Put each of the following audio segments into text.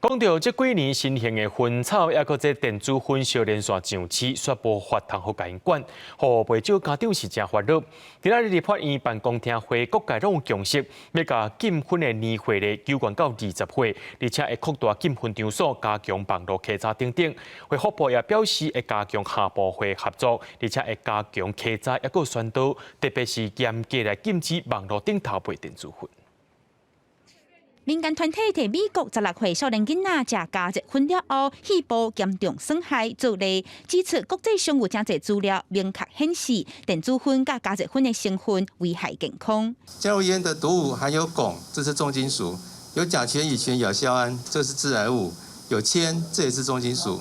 講到這幾年新興的薰草，抑閣這電子薰相連續上市，煞無法通予共𪜶管，予袂少家長是誠煩惱。今仔日立法院辦公聽會，各界攏有共識，欲共禁薰的年歲咧，縮減到20歲，而且會擴大禁薰場所，加強網路稽查等等。衛福部也表示會加強跨部會合作，而且會加強稽查抑閣宣導，特別是嚴格來禁止網路頂頭賣電子薰。民間團體提美國16歲少年囡仔食加熱薰了後，肺部嚴重損害做例，指出國際上有誠濟資料明確顯示，電子薰佮加熱薰的成分危害健康。加熱煙的毒物含有汞，這是重金屬；有甲醛、乙醛、亞硝胺，這是致癌物；有鉛，這也是重金屬。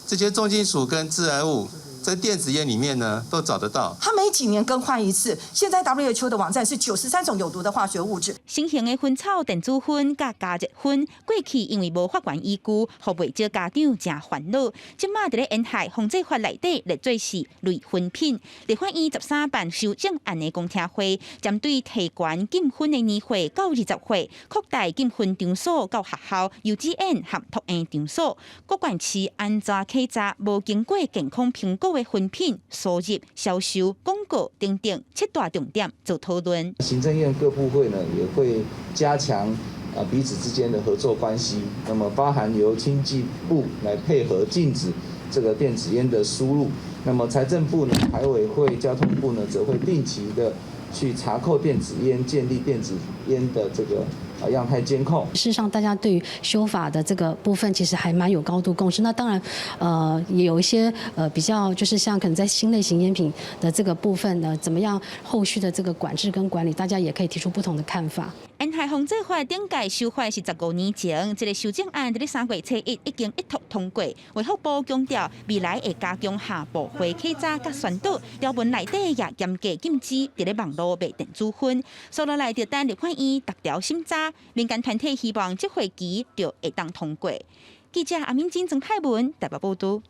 這些重金屬跟致癌物在電子煙裡面呢，都找得到。它每幾年更換一次。現在 WHO 的網站是93種有毒的化學物質。新型的薰草電子薰佮加熱薰，過去因為無法源依據，予袂少家長誠煩惱。這馬佇咧煙害防制法內底列做是類薰品。立法院13辦修正案的公聽會，針對提懸禁薰的年歲到20歲，擴大禁薰場所到學校、幼稚園和托嬰場所，各縣市按怎稽查無經過健康評估的薰品輸入、銷售、廣告等等七大重點做討論。行政院各部會呢也會加強啊彼此之間的合作關係，那麼包含由經濟部來配合禁止這個電子菸的輸入，那麼財政部呢、海委會、交通部呢，則會定期的去查扣電子菸，建立電子菸的這個啊樣態監控。事實上，大家對於修法的這個部分，其實還蠻有高度共識。那當然，也有一些比較，就是像可能在新類型菸品的這個部分呢，怎麼樣後續的這個管制跟管理，大家也可以提出不同的看法。煙害防制法頂屆修法是15年前，這個修正案佇咧3月初一已經一讀通過。衛福部強調，未來會加強跨部會稽查佮宣導，條文內底也嚴格禁止佇咧網路賣電子薰。所以來就等立法院逐條審查，民間團體希望這會期就會當通過。記者阿敏晶、曾海文台北報導。